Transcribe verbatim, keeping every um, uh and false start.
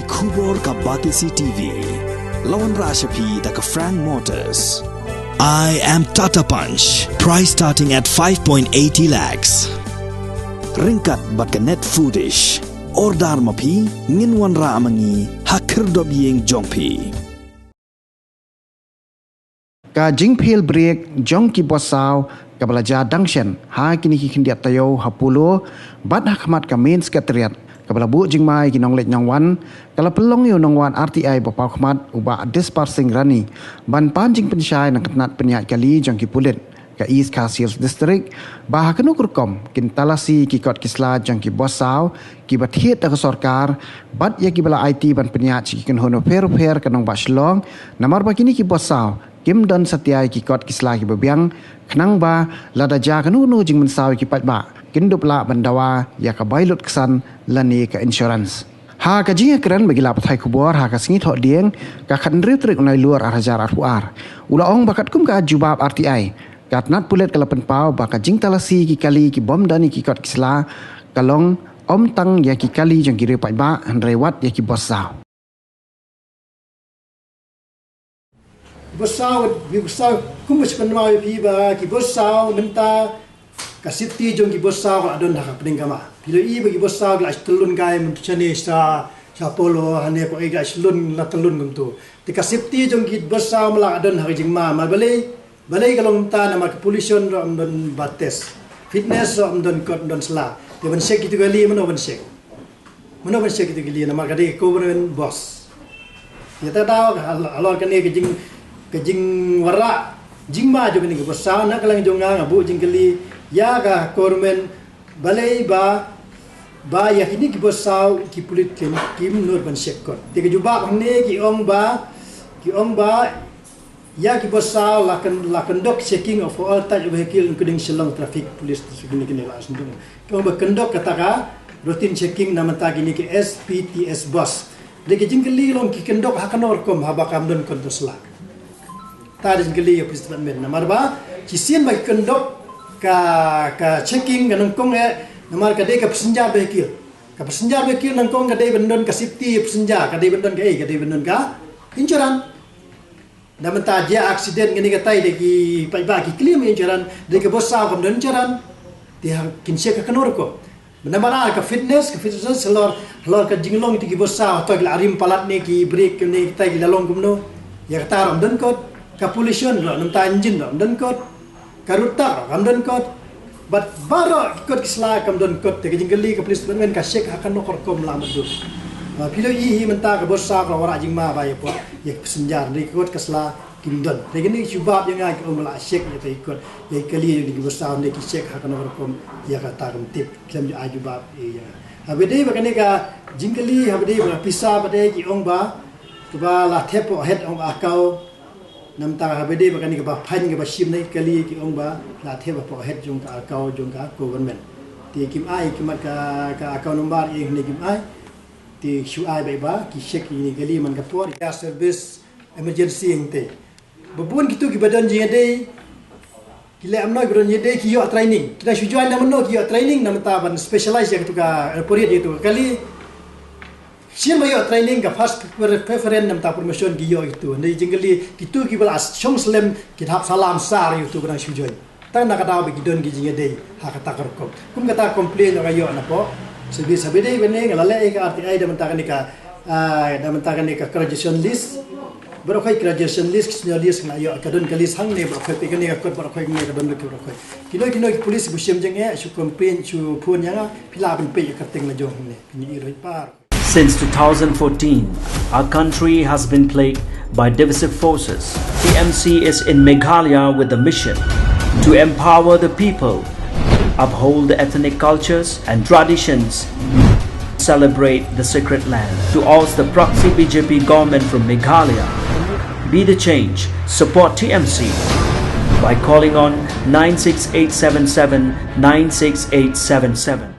Khubor ka Batesi T V. La wanrah sha phi da ka Frank Motors. I am Tata Punch. Price starting at five point eighty lakhs. Ryngkat bad ka Net Foodish. Order ma phi, ngin wanrah ma ngi ha khyrdop ïing jong phi. Ka jingphel brake jong ki bos saw kaba la jia dang shen ha kine ki khyndiat taïew ha Polo bad ha khmat ka Main Secretariat, kaba la buh jingma ïa ki nongleit nongwan, ka la pynlong ïa u nongwan R T I ba paw khmat, u Bah Dispar Singh Rani, ban pan jingpynshai na ka tnat pynïaid kali jong ki pulit ka East Khasi Hills District, ba ha kano ka rukom kin talasi ki kot ki sla jong ki bos saw kiba thied da ka sorkar, bad ïa kiba la aiti ban pynïaid sha ki kynhun bapher bapher ka nongbah Shillong, namar ba kine ki bos saw kim don satia ïa ki kot ki sla kiba biang, khnang ba lada jia kano kano jingmynsaw ïa ki paidbah, kin dup lah ban dawa ïa ka bai lut ksan lane ka insurance. Ha ka jingïakren bad ki lad pathai khubor ha ka sngi Thohdieng, ka khathynriew tarik u Nailur ar hajar arphew ar, u la ong ba katkum ka jubab R T I, ka tnat pulit ka la pynpaw ba ka jingtalasi ki kali ki bym don ïa ki kot ki sla ka long ym tang ïa ki kali jong ki riew paidbah, hynrei wat ïa ki bos saw. Bos saw, bos saw, kumba shu kynmaw ïa phi ba ki bos saw mynta, ka safety jong ki bos saw ka la don ha ka pdeng kama. Phi la i ba ki bos saw ki la tyllun kai mynta shane sha, sha Polo, hane ko, eh, ki la tyllun, la tyllun kumto. Te ka safety jong ki bos saw ma la ka don ha ka jingma, ma balei, balei ka long mynta, namar ka pollution ruh ym don ba test. Fitness ruh ym don kot, ym don sla. Te ban check kito ki kali, mano ban check? Mano ban check kito ki kali, namar ka dei ka government bos. Ïa kata ka daw, hal-, halor kane ka jing, ka jingwanrah jingma jong kine ki bos saw, na ka liang jong nga, nga buh jingkylli ïa ka government, balei ba, ba ïa kine ki bos saw ki pulit kim, kim nud ban check kot. Te ka jubab hangne ki ong ba, ki ong ba ïa ki bos saw la kyn-, la conduct checking of all type of vehicle, including Shillong Traffic Police, kine, kine la sngewthuh. Ki ong ba conduct kata ka routine checking na bynta kine ki S P T S bos. Te ka jingkylli long ki conduct ha kano rukom haba kam don kot sla. Ta ka jingkylli ïa ka police department. Namar ba shisien ba ki conduct ka, ka checking ka nyngkong eh, namar ka dei ka passenger vehicle. Ka passenger vehicle nyngkong ka dei ban don ka safety passenger, ka dei ban don ka, eh, ka dei ban don ka insurance. Na bynta jia accident kane katai, da ki paidbah ki claim insurance, da ki bos saw kam don insurance. Te hang kin check ha kano rukom. Namar ka fitness, ka fitness halor, halor ka jinglong ïa ki bos saw, hato ki la rim palat ne, ki brake ne, katai ki la long kumno. Ïa kata ruh ym don kot, ka pollution ruh, na bynta engine ruh ym don kot. Ka ruh tak ruh kam don kot. Bad baroh ki kot ki sla kam don kot, te ka jingkylli ka police department ka check ha kano ka rukom la mut dei. Ba phi la i hi mynta ka bos saw ka la wanrah jingma ba ïa phi, ïa ki passenger, ne ki kot ki sla kim don. Te kine ki jubab ïa nga ki ong ba la check ïa ki kot, ïa ki kali ïa ki bos saw, ne ki check ha kano ka rukom, ïa kata kam tip, khlem ju ai jubab ïa nga. Haba dei ba kane ka jingkylli, haba dei ba ka pisa ba dei ki ong ba, kaba la thep hapoh head ong ba account, namar haba dei ba kane kaba fine kaba shim na ki kali ki ong ba la thep hapoh head jong ka account jong ka government. Te kim ai, kim ai ka, ka account number ïa kine kim ai. Te shu ai ba, ba ki check ïa kine ki kali man ka por. Ka service emergency hangtei. Ba bun kito kiba don jingïadei, ki leh kumno, kiba don jingïadei ki ïoh training. Ki dang shu join na mynno ki ïoh training, namar ban specialize ïa kito ka, eh, period ïa kito ka kali. Shisien ba ïoh training ka first prefer-, preference namar promotion ki ïoh ito. Hynrei jingkylli kito kiba la shong slem ki hap salam sar ïa kito ba dang shu join. Tang na ka daw ba ki don ki jingïadei ha kata ka rukom. Kum kata complain ka ïoh napoh service, haba dei ba ne nga la leh ïa ka R T I da mynta kane ka, ah, da mynta kane ka graduation list. Baroh khoit graduation list, senior list, nga ïoh ka don ka list hangne, baroh khoit kane ka kot, baroh khoit kane ka don ka, baroh khoit. Kino kino ki police ba shem jingeh, shu complain, shu phone ïa nga, phi lah ban peit ïa ka kyrteng la jong hangne. Phin ïohi ruh pat. Since two thousand fourteen, our country has been plagued by divisive forces. T M C is in Meghalaya with the mission to empower the people, uphold the ethnic cultures and traditions, celebrate the sacred land, to oust the proxy B J P government from Meghalaya. Be the change. Support T M C by calling on nine six eight seven seven nine six eight seven seven.